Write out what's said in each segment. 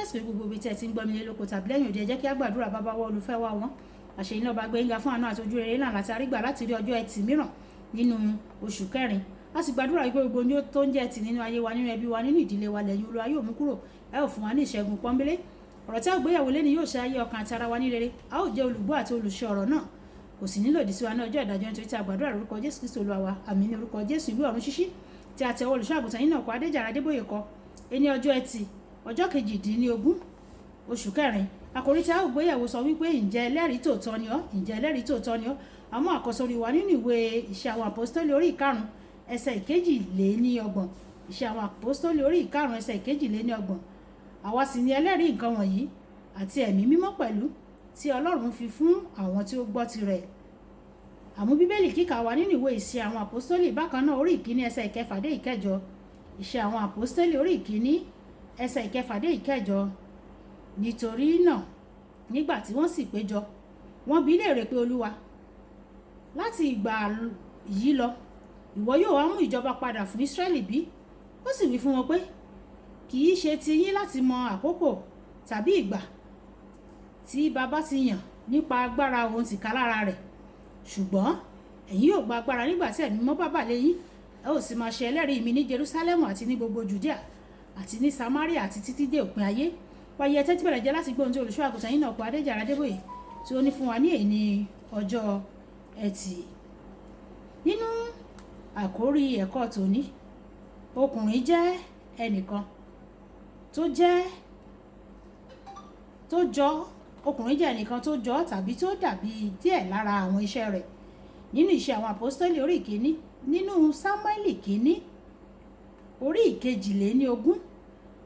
àsìkò gbogbo ibi tí ẹ ti ń gbọ́ mi lé lóko tàbí lẹ́yìn òde. Ẹ jẹ́ kí á gbàdúrà. Bàbá wa olùfẹ́ wa wọ́n àṣeyìn náà bá gbé yín ga fún àánú àti ojú rere náà láti arígbà láti rí ọjọ́ Ẹtì mìíràn nínú oṣù kẹrin. A sì gbàdúrà wípé gbogbo ní ó tó ń jẹ́ Ẹtì nínú ayé wa, nínú ẹbí wa, nínú ìdílé wa, lẹ́yìn Olúwa yóò mú kúrò. Ẹ ó fún wa ní ìṣẹ́gun pọ́nbélé. Ọ̀rọ̀ tí a gbéyàwó lé ní yóò ṣe ayé ọkàn àti ara wa ní rere. A ó jẹ́ olùgbọ́ àti olùṣe ọ̀rọ̀ náà, kò sì nílò ìdí sí wa ní ọjọ́ ìdájọ́, nítorí tí a gbàdúrà lórúkọ Jésù Kristo Olúwa wa, àmín. Ní orúkọ Jésù. Ìwé Ọ̀run Ṣíṣí tí a tẹwọ́ olùṣọ́ àgùntàn yìí náà kọ, Adéjàre Adébóyè kọ, ẹni ọjọ́ Ẹtì, ọjọ́ 18 oṣù kẹrin. Àkòrí tí a ó gbéyàwó sọ wípé, "Ǹjẹ́ ẹlẹ́rìí tòótọ́ ni ọ́? Ǹjẹ́ ẹlẹ́rìí tòótọ́ ni ọ́?" Àmọ́ àkọsórí wa nínú ìwé Iṣẹ́ Àwọn Àpọ́stólì orí 5, ẹsẹ̀ 32. Iṣẹ́ Àwọn Àpọ́stólì orí 5, ẹsẹ̀ 32. Àwa sì ni ẹlẹ́rìí nǹkan wọ̀nyí, àti Ẹ̀mí Mímọ́ pẹ̀lú, tí Ọlọ́run fi fún àwọn tí ó gbọ́ tirẹ̀. Àmú Bíbélì kíkà wa nínú ìwé Ìṣe Àwọn Àpọ́stólì bákan náà, orí 1, ẹsẹ̀ 6 dé 8. Ìṣe Àwọn Àpọ́stólì orí 1, ẹsẹ̀ 6 dé 8. Nítorí náà, nígbà tí wọ́n sì péjọ, wọ́n bi í léèrè pé, "Olúwa, láti ìgbà yìí lọ, ìwọ yóò wá mú ìjọba padà fún Ísírẹ́lì bí?" Ó sì wí fún wọn pé, "Kì í ṣe ti yín láti mọ àkókò tàbí ìgbà tí Baba ti yàn nípa agbára òun tìkálára rẹ̀. Ṣùgbọ́n ẹ̀yin yóò gba agbára nígbà tí Ẹ̀mí Mímọ́ bá bà lé yín. Ẹ ó sì máa ṣe ẹlẹ́rìí mi ní Jerúsálẹ́mù àti ní gbogbo Judea àti ní Samaria àti títí dé òpin ayé." Wáyé, ẹ tẹ́tí bẹ̀rẹ̀ jẹ́ láti gbọ́ ohun tí olùṣọ́ àgùntàn yín náà kọ, Adéjàre Adébóyè, tí ó ní fún wa ní èní ọjọ́ Ẹtì. Nínú àkórí ẹ̀kọ́ tòní, ọkùnrin jẹ́ ẹnìkan tó jẹ́ tó jọ ọkùnrin jẹ́ ẹnìkan tó jọ tàbí tó dàbí díẹ̀ lára àwọn iṣẹ́ rẹ̀. Nínú Iṣẹ́ Àwọn Àpọ́stélì orí 1, nínú Sámúẹ́lì Kínní orí 22,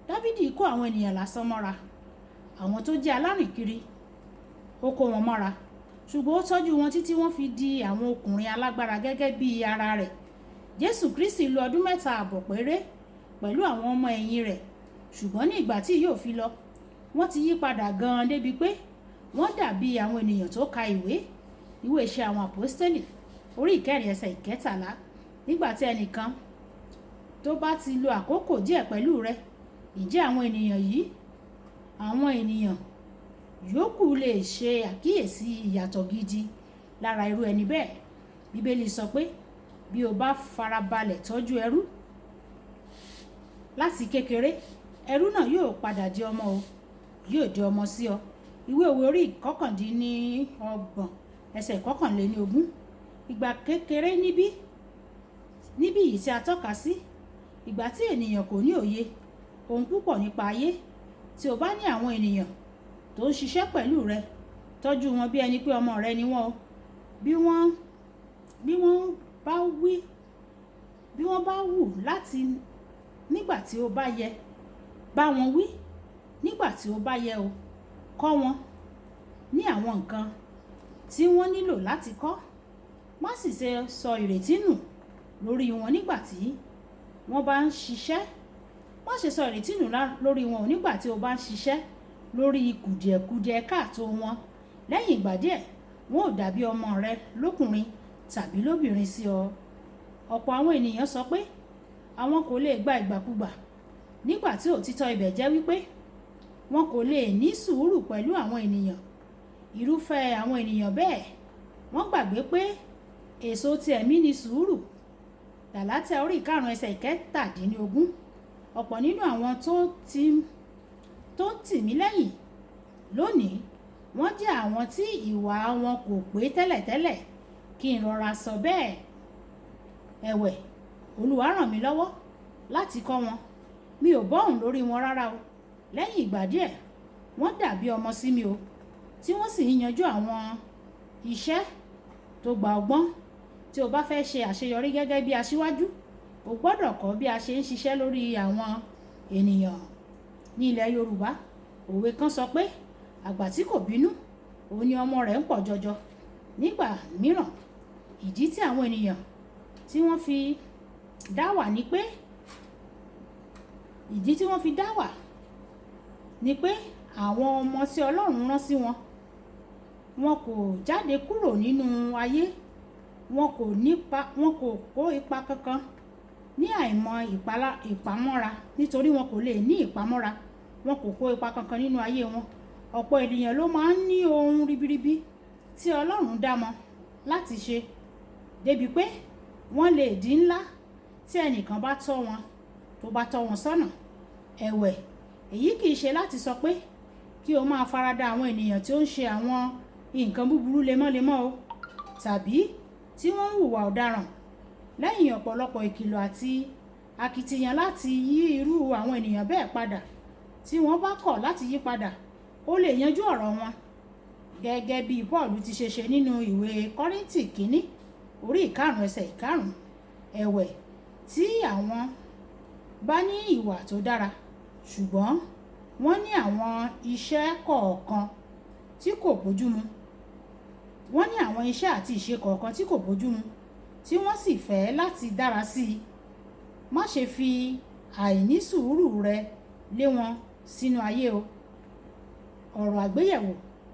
Dáfídì kó àwọn ènìyàn lásán mọ́ra, àwọn tó jẹ́ alárìnkiri, ó kó wọn mọ́ra, ṣùgbọ́n ó tọ́jú wọn títí wọ́n fi di àwọn ọkùnrin alágbára gẹ́gẹ́ bí ara rẹ̀. Jésù Kristi lo ọdún 3.5 péré pẹ̀lú àwọn ọmọ ẹ̀yìn rẹ̀, ṣùgbọ́n ní ìgbà tí yóò fi lọ, wọ́n ti yí padà gan-an débi pé wọ́n dàbí àwọn ènìyàn tó ka ìwé. Ìwé Iṣẹ́ Àwọn Àpọ́stélì orí 4, ẹsẹ̀ 13. Nígbà tí ẹnìkan tó bá ti lo àkókò díẹ̀ pẹ̀lú rẹ, ǹjẹ́ àwọn ènìyàn yìí, àwọn ènìyàn yòókù lè ṣe àkíyèsí ìyàtọ̀ gidi lára irú ẹni bẹ́ẹ̀? Bíbélì sọ pé bí o bá farabalẹ̀ tọ́jú ẹrú láti kékeré, ẹrú náà yóò padà di ọmọ o, yóò di ọmọ sí ọ. Ìwé Òwe orí 29, ẹsẹ̀ 21. Ìgbà kékeré níbí yìí tí a tọ́ka sí ìgbà tí ènìyàn kò ní òye ohun púpọ̀ nípa ayé. Tí o bá ní àwọn ènìyàn tó ń ṣiṣẹ́ pẹ̀lú rẹ, tọ́jú wọn bí ẹni pé ọmọ rẹ ni wọ́n o. Bí wọ́n bá wí, bí wọ́n bá wù láti nígbà tí ó bá yẹ, bá wọn wí nígbà tí ó bá yẹ o. Kọ́ wọn ní àwọn nǹkan tí wọ́n nílò láti kọ́. Má sì ṣe sọ ìrètí nù lórí wọn nígbà tí wọ́n bá ń ṣiṣẹ́. Má ṣe sọ ìrètí nù lórí wọn nígbà tí o bá ń ṣiṣẹ́ lórí kùdìẹ̀kudiẹ káàtó wọn. Lẹ́yìn ìgbà díẹ̀, wọn ò dàbí ọmọ rẹ lọ́kùnrin tàbí lóbìnrin sí ọ. Ọ̀pọ̀ àwọn ènìyàn sọ pé àwọn kò lè gba ìgbàkúgbà, nígbà tí òtítọ́ ibẹ̀ jẹ́ wípé wọn kò lè ní sùúrù pẹ̀lú àwọn ènìyàn. Irúfẹ́ àwọn ènìyàn bẹ́ẹ̀, wọ́n gbàgbé pé èso ti ẹ̀mí ni sùúrù. Gàlátíà orí 5, ẹsẹ̀ 17. Ọ̀pọ̀ nínú àwọn tó ń tì mí lẹ́yìn lónìí, wọ́n jẹ́ àwọn tí ìwà wọn kò pé tẹ́lẹ̀tẹ́lẹ̀, kí n rọra sọ bẹ́ẹ̀. Ẹ̀wẹ̀, Olúwa ràn mí lọ́wọ́ láti kọ́ wọn. Mi ò bọ́hùn lórí wọn rárá o. Lẹ́yìn ìgbà díẹ̀, wọ́n dàbí ọmọ sí mi o, tí wọ́n sì ń yanjú àwọn iṣẹ́ tó gba ọgbọ́n. Tí o bá fẹ́ ṣe àṣeyọrí gẹ́gẹ́ bí aṣíwájú, o gbọ́dọ̀ kọ́ bí a ṣe ń ṣiṣẹ́ lórí àwọn ènìyàn. Ní ilẹ̀ Yorùbá, òwe kan sọ pé àgbà tí kò bínú, òun ni ọmọ rẹ̀ ń pọ̀ jọjọ. Nígbà mìíràn, ìdí tí àwọn ènìyàn tí wọ́n fi dá wà ní pé ìdí tí wọ́n fi dá wà ni pé àwọn ọmọ tí Ọlọ́run rán sí wọn, wọn kò jáde kúrò nínú ayé, wọn kò nípa, wọn kò kó ipa kankan ní àìmọ̀ ìpamọ́ra, nítorí wọn kò lè ní ìpamọ́ra. Wọn kò kó ipa kankan nínú ayé wọn. Ọ̀pọ̀ ènìyàn ló máa ń ní ohun ribiribi tí Ọlọ́run dá mọ́ láti ṣe, débi pé wọ́n lè di ńlá tí ẹnìkan bá tọ́ wọn, tó bá tọ́ wọn sọ́nà. Ẹ̀wẹ̀, èyí kì í ṣe láti sọ pé kí o máa farada àwọn ènìyàn tí ó ń ṣe àwọn nǹkan búburú lemọ́lemọ́ o, tàbí tí wọ́n ń hùwà ọ̀daràn. Lẹ́yìn ọ̀pọ̀lọpọ̀ ìkìlọ̀ àti akitiyan láti yí irú àwọn ènìyàn bẹ́ẹ̀ padà, tí wọ́n bá kọ̀ láti yí padà, ó lè yanjú ọ̀rọ̀ wọn gẹ́gẹ́ bí Paul ti ṣe ṣe nínú ìwé Kọ́ríńtì kínní orí 5 ẹsẹ̀ 5. Ẹ̀wẹ̀, tí àwọn bá ní ìwà tó dára, ṣùgbọ́n wọ́n ní àwọn iṣẹ́ kọ̀ọ̀kan tí kò bójúmu. Wọ́n ní àwọn iṣẹ́ àti ìṣe kọ̀ọ̀kan tí kò bójúmu, tí wọ́n sì fẹ́ láti dára sí i. Má ṣe fi àìní sùúrù rẹ lé wọn sínú ayé o. Ọ̀rọ̀ àgbéyẹ̀wò: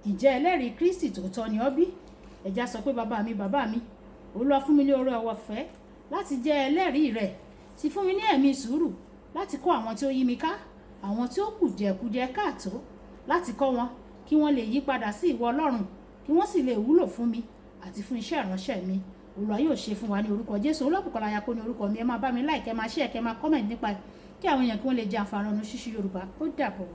Ǹjẹ́ ẹlẹ́rìí Kristi tòótọ́ ni ọ́ bí? Ẹ já sọ pé bàbá mi, bàbá mi, Olúwa fún mi ní oore ọ̀fẹ́ láti jẹ́ ẹlẹ́rìí rẹ̀, sì fún mi ní ẹ̀mí sùúrù láti kọ́ àwọn tí ó yí mi ká, àwọn tí ó kùdìẹ̀kudiẹ káàtó, láti kọ́ wọn kí wọ́n lè yí padà sí ìwọ Ọlọ́run, kí wọ́n sì lè wúlò fún mi àti fún iṣẹ́ ìránṣẹ́ mi. Olúwa yóò ṣe fún wa ní orúkọ Jésù. Olúwabùkọ́lá Ayako ní orúkọ mi. Ẹ máa bá mi like, ẹ máa share, kẹ́ máa comment nípa kí àwọn èèyàn kí wọ́n lè jẹ àǹfààní ọ̀nà ṣíṣí Yorùbá. Ó dàbọ̀.